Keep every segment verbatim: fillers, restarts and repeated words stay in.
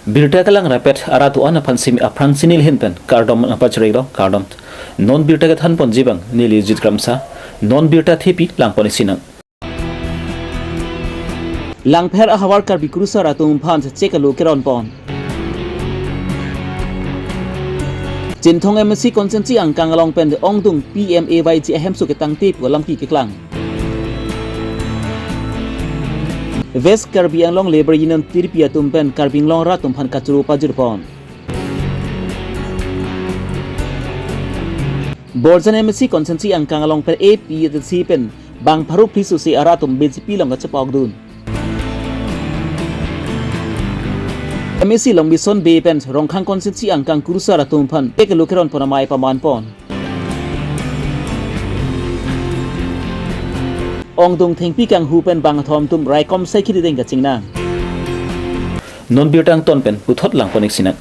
Birta kelang rapet arat do-an aphan simi aphrang si neli ahin pen kardom nangpachirilo, kardom. Non birta kethan ponji abang neli Jit Kramsa, non birta thepi lang pon-ik sinang. Langpher ahavar Karbi kurusar atum aphan check alo keron pon. Chinthong M A C constituency angkang along pen ongdung P M A Y G ahemso ketangte pu alamki keklang. West Karbi Anglong Labour Union tiripi atum pen Karbi Anglong arat atum aphan kachoro pajir pon. Borjan M A C constituency angkang along pen A P H L C pen bang pharo phli sose arat atum B J P along kachepokdun. M A C along Bison Bey pen Rongkhang constituency angkang kurusar atum aphan check alo keron pon amei paman pon. Ongdung thengpi kanghu pen bangkethom atum raikom sai khiri deng kachingnang. Non birta angton pen puthot lang pon-ik sinang.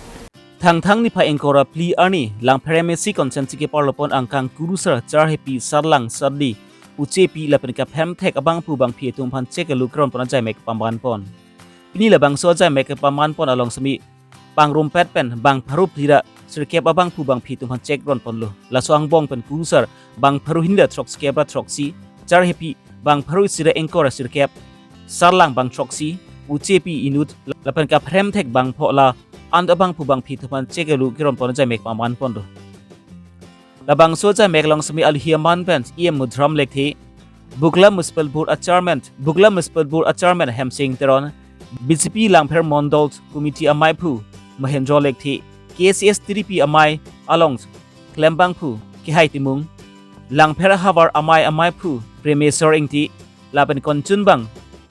Thangthang niphai ingkoi ra phli arni Langpher M A C constituency keparlo pon angkang kurusar Charhepi, Sarlang, Sardi, Uchepi lapen kaprek thek abangphu bangphi atum aphan check alo keron pon ajaimek paman pon. Pini labangso ajaimek paman pon along simi pangrumpet pen bang pharo phli ra sirkep abangphu bangphi atum aphan check ron ponlo. Laso angbong pen kurusar bang pharo hini ra throksi kep ra throksi, Charhepi bang pharo isi ra ingkoi ra sirkep, Sarlang bang throksi, Uchepi inut lapen kaprek thek bang pho la-an abangphu bangphi atum aphan check alo keron pon ajaimek paman ponlo. Labangso ajaimek along simi alohi aman pen E M Mudram Lekthe, Bukla Municipal Board a-chairman, Bukla Municipal Board a-chairman Hemsing Teron, B J P Langpher Mondol Committee ameiphu Mahendra Lekthe, K C S tiripi amei along klembangphu Kehai Timung, Langpher ahavar amei ameiphu Premeswar Ingti, lapen konchunbang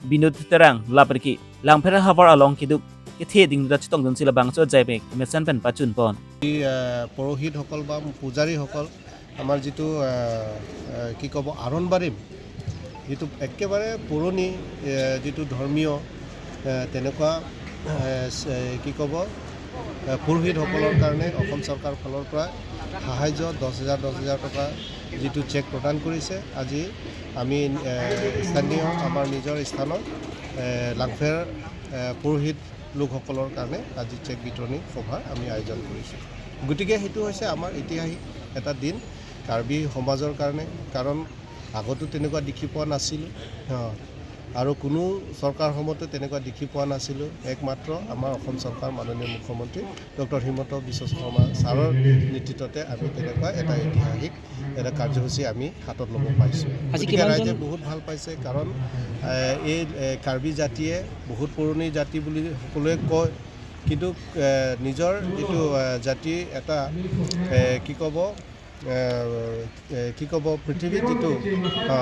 Binod Terang, lapen ke Langpher ahavar along keduk kethe dingdra chitongdunsi labangso ajaimek mesen pen pachun pon. এই, আহ, পুৰোহিতসকল বা পূজাৰীসকল, আমাৰ যিটো, আহ, আহ, কি ক'ব, আৰম্ভণি, যিটো একেবাৰে পুৰণি, আহ, যিটো ধৰ্মীয়, আহ, তেনেকুৱা, আহ, চ-, কি ক'ব, আহ, পুৰোহিতসকলৰ কাৰণে অসম চৰকাৰৰ ফালৰ পৰা সাহায্য দহ হাজাৰ, দহ হাজাৰ টকা যিটো চেক প্ৰদান কৰিছে, আজি আমি, আহ, স্থানীয় আমাৰ নিজৰ স্থানত, আহ, লাংফেৰ, আহ, পুৰোহিত লোকসকলৰ কাৰণে আজি চেক বিতৰণি সভাৰ আমি আয়োজন কৰিছোঁ। গতিকে সেইটো হৈছে আমাৰ ঐতিহাসিক এটা দিন কাৰ্বি সমাজৰ কাৰণে, কাৰণ আগতো তেনেকুৱা দেখি পোৱা নাছিলোঁ। অ, আৰু কোনো চৰকাৰ সময়তো তেনেকুৱা দেখি পোৱা নাছিলোঁ। একমাত্ৰ আমাৰ অসম চৰকাৰ, মাননীয় মুখ্যমন্ত্ৰী ডক্টৰ হিমন্ত বিশ্ব শৰ্মা ছাৰৰ নেতৃত্বতে আমি তেনেকুৱা এটা ঐতিহাসিক এটা কাৰ্যসূচী আমি হাতত ল'ব পাৰিছোঁ। আজি গতিকে কিমানজন ৰাইজে বহুত ভাল পাইছে, কাৰণ, এ, এই, এ, কাৰ্বি জাতিয়ে বহুত পুৰণি জাতি বুলি সকলোৱে কয়, কিন্তু, এ, নিজৰ যিটো, এ, জাতি এটা, এ, কি ক'ব, এ, এ, কি ক'ব, পৃথিৱীত যিটো, আ,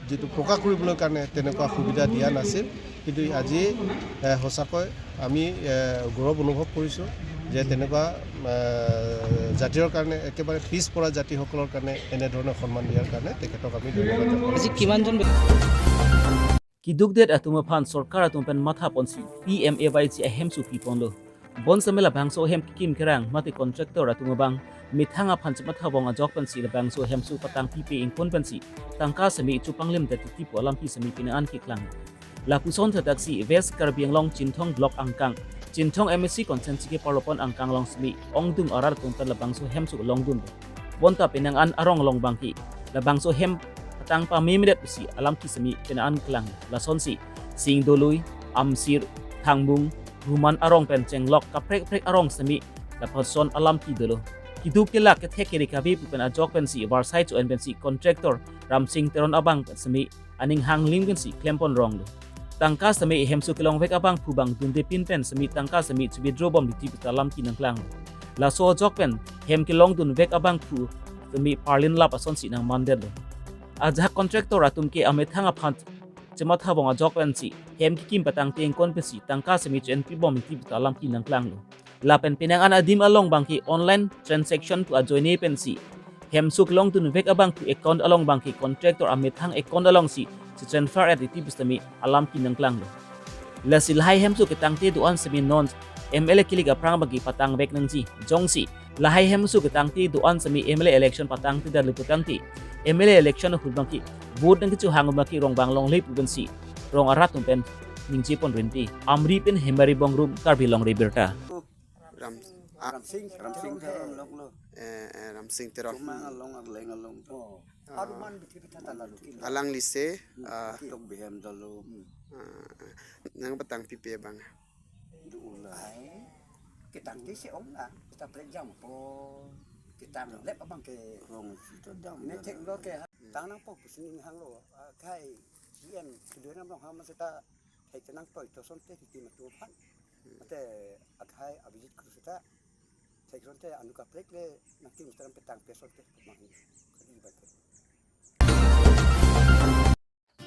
যিটো প্ৰকাশ কৰিবলৈ কাৰণে তেনেকুৱা সুবিধা দিয়া নাছিল, কিন্তু আজি, এ, সঁচাকৈ আমি, এ, গৌৰৱ অনুভৱ কৰিছোঁ যে তেনেকুৱা, এ, জাতিৰ কাৰণে, একেবাৰে পিছপৰা জাতিসকলৰ কাৰণে এনেধৰণে সন্মান দিয়াৰ কাৰণে তেখেতক আমি ধন্যবাদ জনাইছোঁ। আজি কিমানজন ব্য- Keduk det atum aphan sorkar atum pen matha ponsi P M A Y G ahemso pi ponlo. Bonsitame labangso ahem kekim kerang mate contractor atum abang methang aphan chematha bom ajok pensi labangso ahemso patang pipe ingkon pensi tangka sitame chepanglim det titi pu alampi sitame penang an keklang. Lapuson thekdaksi West Karbi Anglong Chinthong Block angkang, Chinthong M A C constituency keparlo pon angkang along sitame ongdung arat atum pen labangso ahemso longdun. Bonta penang an arong along abangke labangso ahem patang pamemedet pusi alamki sitame penang an keklang. Lasonsi Singdolui, Amsir, Thangbung, Ruman arong pen chenglok kaprek kaprek arong sitame lapuson alamki dolo. Keduk kelak kethek kere kave pu pen ajok pensi varsai cho-en pensi contractor Ramsing Teron abang sitame aning hanglim pensi klem pon ronglo. Tangka sitame ahemso kelongvek abangphu abang dunde pin pen sitame tangka sitame che-withdraw bom titi pu ta alamki nangklanglo. Laso ajok pen hem kelongdunvek abangphu sitame parlin lap asonsi nangmandetlo. Ajahak contractor atum ke amethang aphan chematha bom ajok pensi hem kekim patangte ingkon pensi tangka sitame che-enpi bom titi pu ta alamki nangklanglo. Lapen penang an adim along abangke online transaction pu ajoine pensi hemso kelongdunvek abangphu account along abangke contractor amethang account alongsi che-transfer et titi pu sitame alamki nangklanglo. Lasi lahai hemso ketangte do-an sitame non M L A kilik aphrang abangke patangvek nangji. Jongsi lahai hemso ketangte do-an sitame M L A election patangte detlo putangte, M L A election ahut abangke vote nangkechohang abangke rong abang longle pu pensi rong arat atum pen ningje pon rinti. Amri pen Hemari Bongrung, Karbi Longri Abirta. Ram, ah, Ramsing, Ramsing Teron Teron. Lok lo. Eh, eh, Ramsing Teron. Chomang along, Arleng along. Oh. Ah. Aruman bithi bithi tala luki. Alangli si, ah, Tok bihem dalo. Ah, nangpatang pipe abang. Dula. Ai, ketang ke si ong na, kita plek jam po. Ketang lep abang ke. Rong sita dam. Ne thek lo ke, tang nangpo pusi ning hanglo. Ah, kai, G M, kedua nam long hama seta, hai tenang po, ito sonte, hiti matu aphan. Mate, akhai, Abhijit Kru seta, thek sonte, anu kaplek le, nangkim sekarang petang pe sonte, pemang. Kali bate.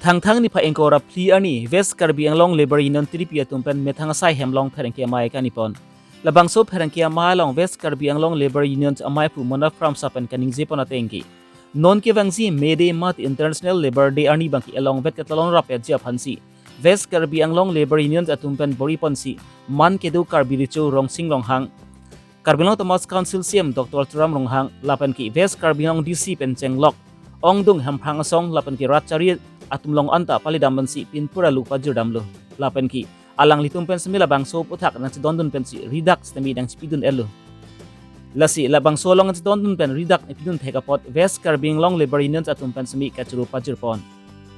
Thangthang niphai ingkoi ra phli arni West Karbi Anglong Labour Union T D P atum pen methang asai hem along pherangke amei kani pon. Labangso pherangke amei along West Karbi Anglong Labour Union ameiphu Mona Pramsa pen kaningje pon ateng ke, non kevangji May Day mate International Labour Day arni abang ke elongvet ketalon rapetji aphansi West Karbi Anglong Labour Union atum pen bor-i ponsi man kedo Karbi Recho Rongsing Ronghang, Karbi Anglong Autonomous Council C E M Doctor Tuliram Ronghang lapen ke West Karbi Anglong D C pen chenglok ongdung hemphrang asong lapen ke rat chari atum along anta palidam pensi pinpura lu pajir damlo. Lapen ke alanglitum pen semi labangso aphuthak nangchedondun pensi ridak sitame nangchipidun-etlo. Lasi labangso along nangchedondun pen ridak nangpidun thek apot West Karbi Anglong Labour Union atum pen semi kachoro pajir pon.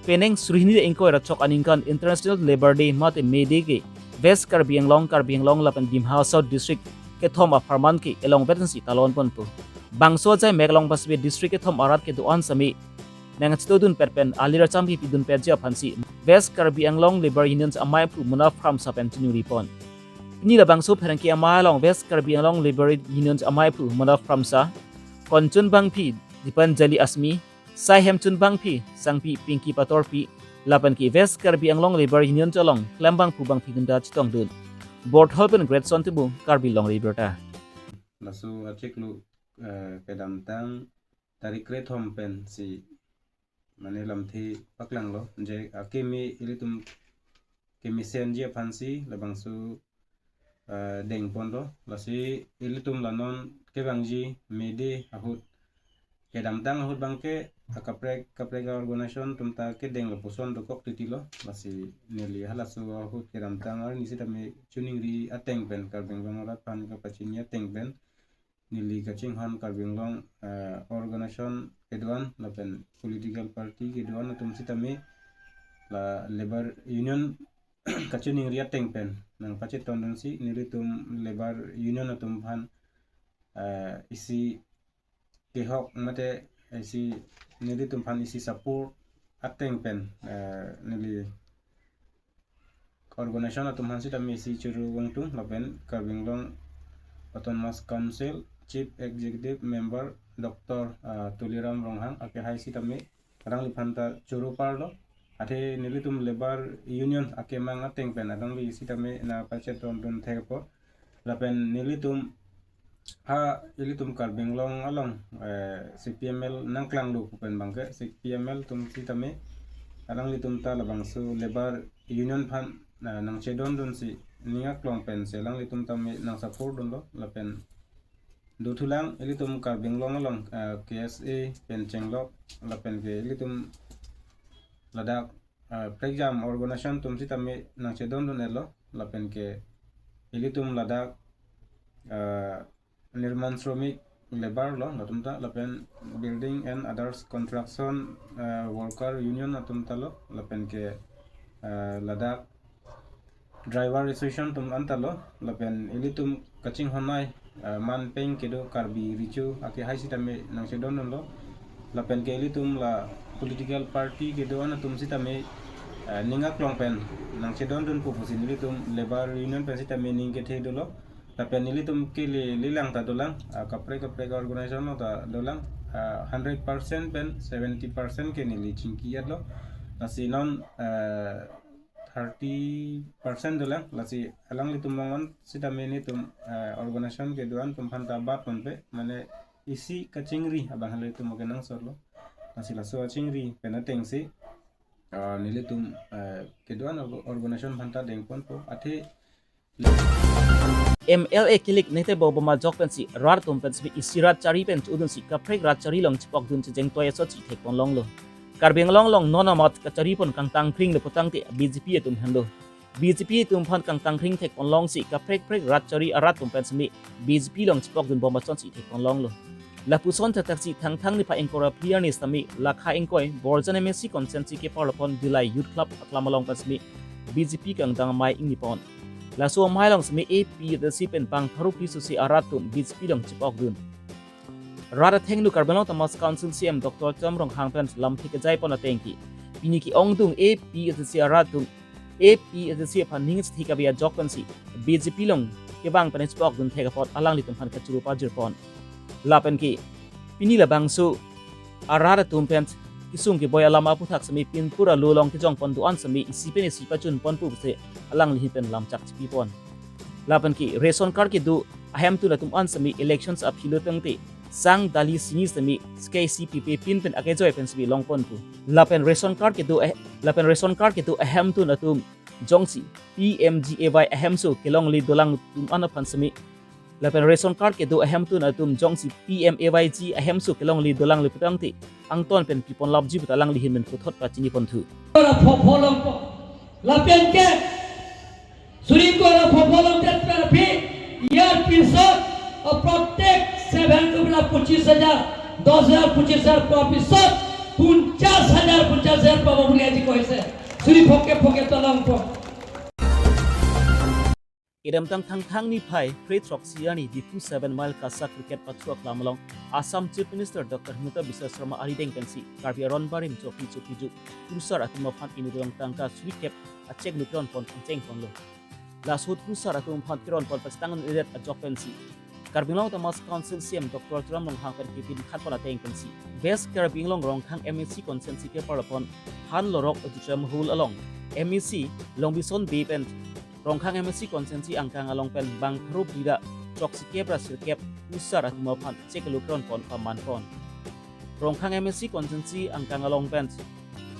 Penang suri hini ingkoi ra chok aningkan International Labour Day mate May Day ke West Karbi Anglong, Karbi Anglong lapen Dima Hasao District kethom apharman ke elongvet pensi talon ponpo. Bangso ajai mek along pasbe district kethom arat kedo-an semi nangchedondun pet pen alir acham kepidun petji aphansi West Karbi Anglong Labour Union ameiphu Mona Pramsa pen chiningri pon. Pini labangso pherangke amei along West Karbi Anglong Labour Union ameiphu Mona Pramsa, Konchun Bangphi, Dipanjali Asmi, Sai Hemchun Bangphi, Sangpi Pinky Patorpi, lapen ke West Karbi Anglong Labour Union along klembangphu bangphi atum ta chetongdun. Borthol pen Greatson Timung, Karbi Longri Abirta. Laso achiklo, eh, kedamtang tarik krethom pensi mane lamthe paklanglo, je akeme ilitum kemesenji aphansi labangso, eh, dengponlo. Lasi ilitum la non kevangji May Day ahut, kedamtang ahut abang ke akaprek kaprek a-organization atum ta kedenglo puson dokok titilo. Lasi neli halaso ahut kedamtang arni sitame chiningri ateng pen, Karbi Anglong arat aphan kapachini ateng pen neli kachinghon Karbi Anglong, eh, organization kedo-an lapen political party kedo-an atum sitame la Labour Union kachiningri ateng pen nangpachetondunsi nelitum Labour Union atum aphan, eh, isi kehok mate isi nelitum aphan isi support ateng pen, eh, neli organization atum aphan sitame isi choro vangtung lapen Karbi Anglong Autonomous Council Chief Executive Member Doctor, ah, Tuliram Ronghang akehai sitame alangliphan ta choro parlo. Athe nelitum Labour Union akemang ateng pen alangli sitame nangpachetondun thekpo. Lapen nelitum ha ilitum Karbi Anglong along, eh, C P M L nangklanglo pu pen abang ke C P M L atum sitame alanglitum ta labangso Labour Union aphan, eh, nangchedondunsi ning aklong pensi alanglitum tame nangsupport dunlo lapen dothulang ilitum Karbi Anglong along, eh, K S A pen chenglok lapen ke ilitum ladak, eh, prekjam organization atum sitame nangchedondun-etlo lapen ke ilitum ladak, eh, nirman shramik labour lo latum ta lapen building and others construction, eh, worker union atum ta lo lapen ke, eh, ladak driver association atum anta lo lapen ilitum kachinghon nei, eh, man peng kedo Karbi Recho akehai sitame nangchedondunlo lapen ke ilitum la political party kedo-an atum sitame, eh, ning aklong pen nangchedondunpo pusi nelitum Labour Union pen sitame ning kethe dolo. Lapen nelitum kele lelang ta dolang, ah, kaprek kaprek organization lo ta dolang, ah, hundred percent pen seventy percent ke neli chingki-etlo. Lasi non, ah, thirty percent dolang. Lasi alanglitum along sitame nelitum, ah, organization kedo-an atum aphan ta bat ponpe, mane isi kachingri abang halitum oke nangsorlo. Lasi laso achingri pen atengsi, ah, nelitum, ah, kedo-an org-, organization aphan ta dengponpo. Athe M L A kilik nete bo boma jok pensi rat atum pensi isi rat chari pen chudunsi kaprek rat chari along chipokdun chejeng toi aso chithek pon longlo. Karbi Anglong along non amat kachari pon kangtang kring le putangte B J P atum henlo. B J P atum aphan kangtang hring thekponlongsi kaprek prek rat chari arat atum pen semi B J P along chepokdunbom asonsi thekponlonglo. Lapuson thakthak si Thangthang niphai ingkoi ra phli arni semi Lakha ingkoi Borjan M A C constituency keparlo pon Dillai Youth Club aklam along pen semi B J P kangtang amei ingnipon. Laso amei along semi A P H L C pen bang pharo phli susi arat atum B J P along chepokdun. Rat athengno Karbi Anglong Autonomous Council C E M Doctor Tuliram Ronghang pen lamthe kejaipon ateng ke, pini ke-ongdung A P H L C arat atum, A P H L C aphan ning chithi kave ajok pensi B J P along kevang pen chepokdun thek apot alanglitum aphan kachoro pajirpon. Lapen ke pini labangso arat atum pen kesung keboi alam aphuthak semi pinpur alo along kejongpon do-an semi isi pen isi pachunpon pusi alangli ahin pen lamchak chipipon. Lapen ke ration card kedo ahemtun atum an semi elections aphi lo tangte sang dali sini semi skai si pipe pin pen akejoi pen semi longpon pu. Lapen ration card kedo eh, lapen ration card kedo ahemtun atum jongsi P M G A Y ahemso kelongle dolang atum an aphan semi, lapen ration card kedo ahemtun atum jongsi P M A Y G ahemso kelongle dolang le putangte angton pen piponlapji puta alangli ahin pen puthot pachiniponthu. Ora phopho longpo. Lapen ke suri ko ora phopho longdet pen aphi, iyar pisot, o protek seven ko bila pochis hajar, dos hajar, pochis hajar pa pisot, ponchas hajar, ponchas hajar pa bobuli aji koise. Suri phoke phoke tolongpo. Kedamtang Thangthang niphai kre throksi arni Diphu seven Mile Kasa Cricket Pathu aklam along Assam Chief Minister Doctor Himanta Biswa Sarma arideng pensi Karbi aron barim chokri chokri ju kurusar atum aphan inut along tangka suri kep a cheque lo keronpon pangchengponlo. Laso kurusar atum aphan keronpon pastang edet ajok pensi Karbi Anglong Autonomous Council C E M Doctor Tuliram Ronghang pen kepin khatpon ateng pensi West Karbi Anglong Rongkhang M A C constituency keparlo pon Han Lorok Auditorium Hall along M A C Longbison Bey pen Rongkhang M A C constituency angkang along pen bang pharo phli ra throksi kep ra sirkep kurusar atum aphan cheque lo keronpon pamanpon. Rongkhang M A C constituency angkang along pen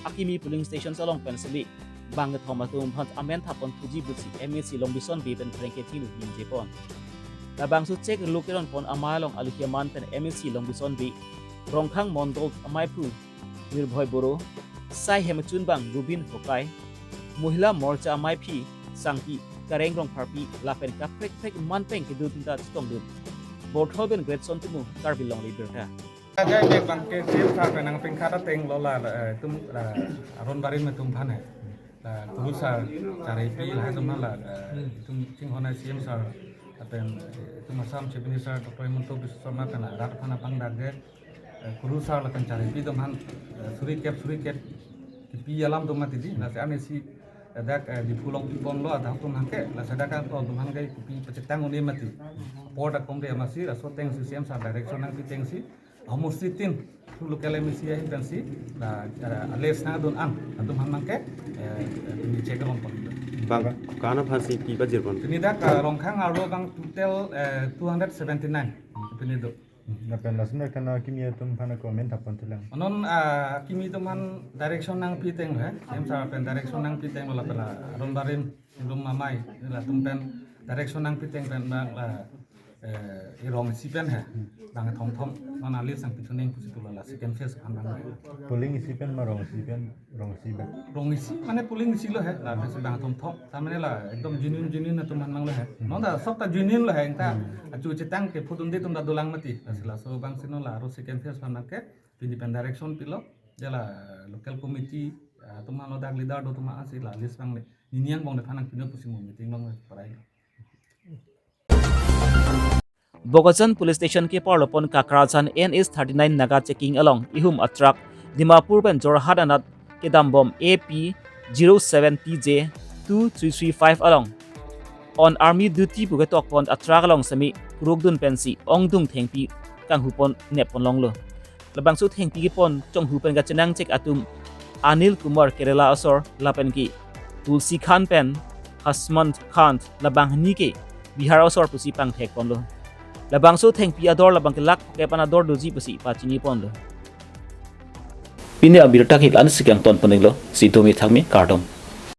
akimi polling stations along pen semi bang kethom atum aphan amen thapon thuji pusi M A C Longbison Bey pen pherangke thinu ningjepon. Labangso cheque lo keronpon amei along aluhi aman pen M A C Longbison Bey, Rongkhang Mondol ameiphu Nirbhoy Boro, sai hem achunbang Rubin Hokai, Mohila Morcha ameiphi Sangpi Kareng Rongpharpi lapen kaprek prek manpeng kedun ta chetongdun. Borthol pen Greatson Timung, Karbi Longle Abirta. Ajai bek bang ke C E M sir pen nangpeng khat ateng lo la, eh, itum la aron barim atum aphan he. La kurusar charepi la itum la, eh, itum chinghon C E M sir lapen, eh, itum Assam Chief Minister Doctor Himanta Biswa Sarma pen la rat aphan apangdakde, eh, kurusar lapen charepi atum aphan, eh, suri kep suri kep kepi alam atum mati di. Lasi arnisi, eh, dak, eh, Diphu along piponlo adang atum aphan ke, lasi dak atum aphan ke kepi pachetang un-e mati. Apor dak komde amatsi laso ateng si C E M sir direction nangpi ateng si amosi tin thu local M A C ahin pensi la, eh, a-list nangdun an atum aphan abang ke, eh, pini cheque keronpon. Bang, ko-an aphansi pi pajirpon? Pini dak, eh, Rongkhang arlo abang total, eh, two hundred seventy-nine pini do. Lapen lason dak than akimi atum aphan ako amen thapon thulang. Non, ah, akimi atum aphan direction nangpi ateng he, C E M sir pen direction nangpi ateng lapen la aron barim, ilum amei, latum pen direction nangpi ateng pen bang la, eh, irong isi pen he, bang thomthom, non a-list nangpi thuning pusi tu la lasi confuse an bang. Polling isi pen ma rong isi pen, rong isi pen? Rong isi mane polling isi lo he, la pensi bang thomthom. Ta mane la ekdom genuine genuine atum aphan abang lo he. Non ta sob ta genuine lo he, ta achu chetang kephodunde atum ta dolang mati. Lasi laso abang si non la aro second phase aphan ke pini pen direction pilo. Je la local committee, eh, atum aphan lo dak leader do atum aphansi la list abang le. Nini angbong le aphan nangpilo pusi mo meeting along parai. Bokajan Police Station keparlo pon Kakrachan N H thirty-nine Naga checking along ihum a-truck Dimapur pen Jorhat anat kedambom A P zero seven T J two three three five along on army duty pu ketokpon a-truck along semi kurukdun pensi ongdung thengpi kanghupon nepponlonglo. Labangso thengpi kepon chonghu pen kachenangchek atum Anil Kumar Kerala asor lapen ke Tulsi Khan pen Hasmant Khan labang hini ke Bihar asor pusi pangthekponlo. Labangso thengpi ador labang ke lakh phokep an ador doji pusi pachiniponlo. Pini abirta ke la-ansi kangtonpon-iklo, si domi thangmi kardom.